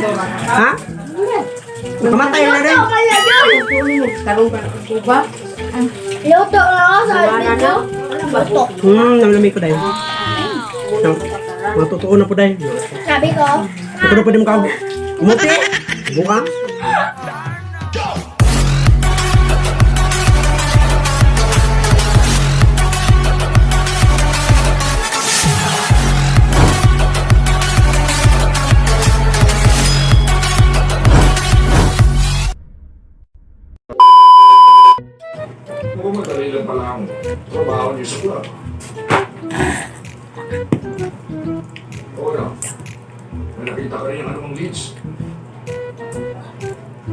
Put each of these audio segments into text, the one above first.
Ha? Kamatay na rin. Karoon ka na ba? Luto na ako sa video. Luto. Namnamay ko dahil. Mga totoo na po dahil. Sabi ko, Ito na po din ka. Kumuti! Buka. Mukhang madali lang pala ang trabaho niyo sa club. Oo na. May nakita ka rin yung anumang leads.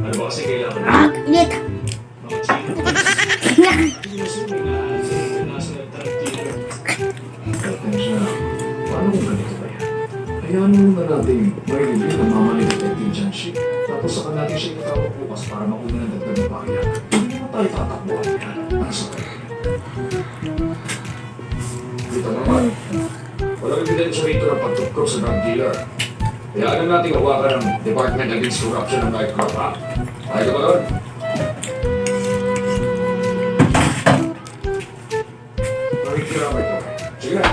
Ano ba kasi kailangan? ah, init. Mga chika. Kasi may national drug dealer. Atensya na. Paano kung ganito ba yan? Hayaan muna natin may reveal ang mama ni Detective Janshi. Tapos saka natin siya itatawag bukas para mauna ng dagdag na barya. Hindi naman tayo tatakbuhan yan. Ano sa kayo? Dito naman. Walang ebidensya rito ng pagtuktok sa drug dealer. Hayaan na natin hawakan ng Department Against Corruption ng nightclub, ha? Ayaw ka ba doon? Nakikirama ito. Sige na.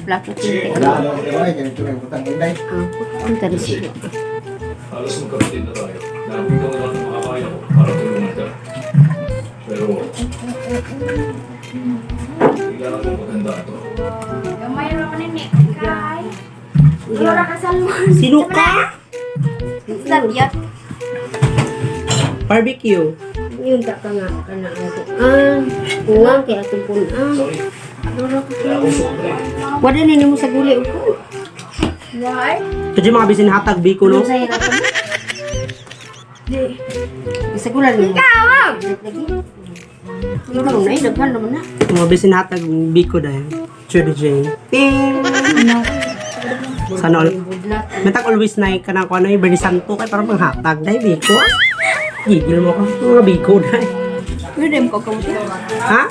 Plato Sige. Ang Halos magkapatid na tayo. Gagawin ko ang lahat ng makakaya ko para tulungan ka. Pero, kailangan mong maganda ito. Gamay ra man ni kay. Wala ka salmon. Sino ka? Labyat. Barbecue. Yun ta ka nga kana ang kuan. Kuan kay atong punan. Sorry. Wala akong sobre. Wala ni nimo sa guli upo. Why? Kasi mga bisin hatag biko no. Ano sa ka mo? Di. Sa gula nimo. Lagi. Yun lang na daghan naman na. Mga bisin hatag biko dahil. Judy Jane. Ting! Sana all. Budlat. Matag always na ka na ko ano yung Bernie Santo kay parang panghatag dahil biko. Gigil mo ka. Mga biko dahil. Pwede mo ko kamuti. Ha?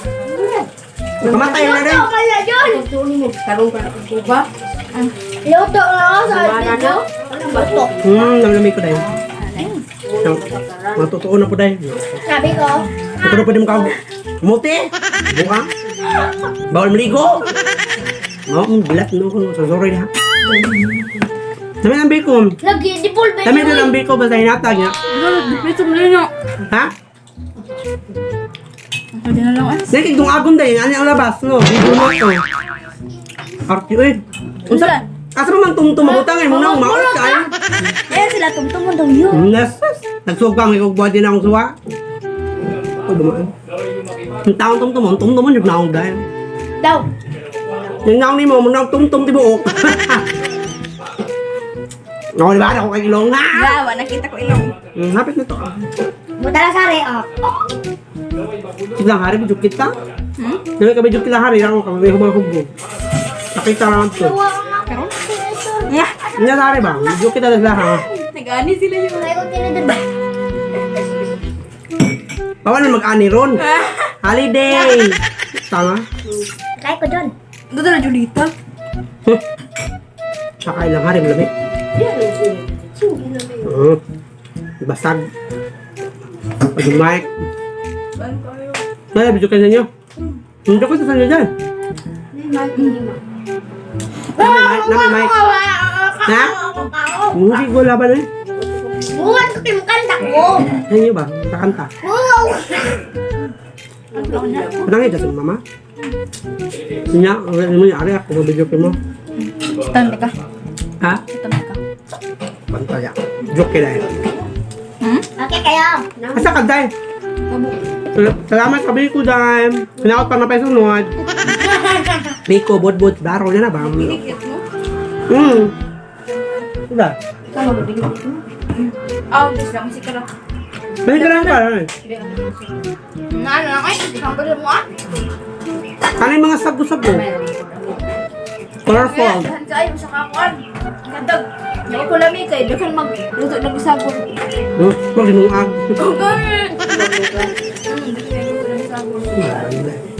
Kamatay na rin. Luto kaya yun. Tuon mo karon ka na ba? Luto na ako sa video. Luto. Namnamay ko dahil. Mga totoo na po dahil. Sabi ko, Ito na po din ka. Kumuti! Buka. Bawal maligo! No, bilat no ko. So, sorry na. Dami ng biko. lagi di pulbe. Dami din ang biko basta hinatag niya. Ito mo na. Ha? Pwede na lang eh. Sige, kung agom dahil, ano ang labas, no? Biko mo to. Arte, uy. Unsa? Asa pa man tumtum mabutang ay muna maot ka ay. Ayan sila tumtumon daw yun. Nasas. Nagsugang ikaw buwan din akong suwa. Uy, dumaan. Ang taong tumtumon, tumtumon yung naong dahil. Daw. Yung naong nimo, mo naong tumtum tibuok. Ako, di ba? Ako kay Ilong, ha? Gawa, nakita ko ilong. Hapit na to. Ah. Buta na sari, oh. Sige lang, hari, medyo kita. Hmm? Dami ka medyo kita, hari. Ako, kami humahubog. Nakita lang to. Karon? Yeah. Nga, hari ba? Medyo kita na sila, ha? Nag-ani sila yun. May kong tinidor ba? Bawal na mag-ani ron. Holiday! Tama? Kaya ko doon. Doon na Julita. Huh. Tsaka ilang hari, malami. Oo. Basag. Pag mic. Saan kayo? Kaya, video kayo sa inyo. Hindi ko sa inyo dyan. Nami mic, nami mic. Ha? Hindi ko laban eh. Buwan ko timukanta ko. Sa inyo ba? Kakanta. Wow! Patangin ito sa mama. Nya, ano mo yung ari ako, video ko mo. Tanda ka. Ha? Tanda ka. Pantaya. Joke kaya dahil. Okay kayo. Asa ka dahil? Salamat sa Biko dahil. Sinakot pa na pa sunod. Biko, bot-bot, baro na na ba? Kinikit mo? Diba? Ikaw mo mo. Ah, gusto lang si Kara. Balik ka lang pa. eh. Na ano na kayo? Hindi kang mo ah. Ano yung mga sago-sago? Colorful. Dahan kayo sa kakuan. Kadag. Yaw ko lami kay daghan magluto ng sagol. Maglinungag. Okay. Daghan luto ng sagol.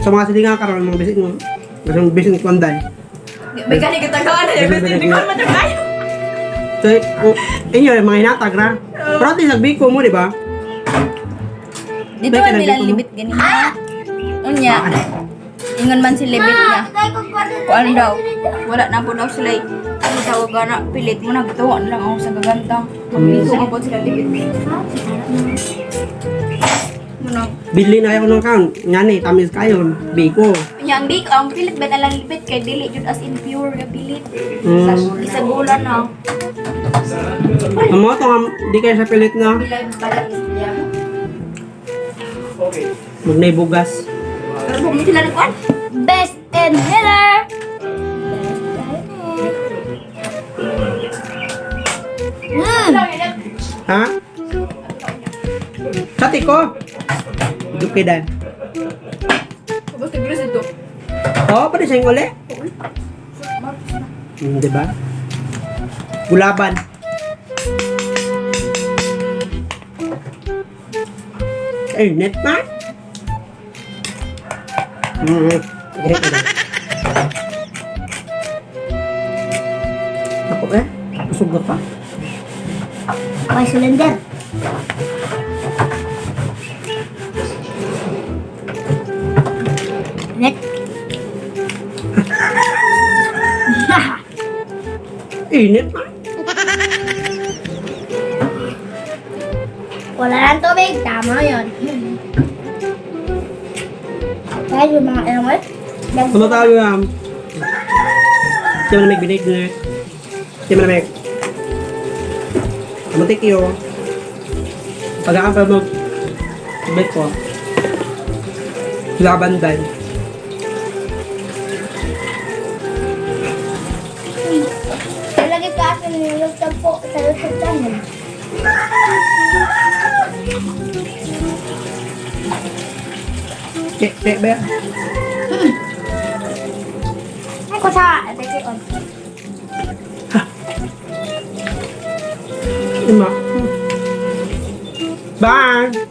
Sa mga silingan karon mga bisig mo. Basang bisig kwanday. May gani katagaan na Daghan, hindi ko man tagay. So, oh, inyo mga hinatag ra. Pero at least nagbiko mo, di ba? Dito Teka, man nila nandito mo. limit ganina. Unya. Ingon man si limit niya. Kuan daw. Wala na po daw sila. Ano tawag na pilit mo na gituwa na lang ako sa gagantang. Magligo ka po sila limit. Muna. Bili na kayo ng kaon. Ngani, tamis kayo. Biko. Unya ang big ang pilit ba na lang limit kay dili jud as in pure nga pilit. Isagulan na. Ang mga to nga, di kayo sa pilit na. Bilay balat is niya. Okay. Magnay bugas. Pero bumili sila ng kuan. Best and healer. Ha? Sa tiko. Duki dahil. Tapos tigres ito. Oo, oh, pwede siyang uli. Di ba? Gulaban. Ay, net na. Okay, okay. Ako eh, busog na pa. May cylinder. Net. Init na. Wala nang tubig. Tama yun. Kaya yung mga ewan. Ano tayo um? Siya malamig binignet. Siya malamig. Kamutik iyo. Pagkaan pa mo. Bet ko. Laban dahil. Lagi ka sa nilutang po sa YouTube channel. Che, che, ba? Ay, ko sa ate on. Lima. Bye!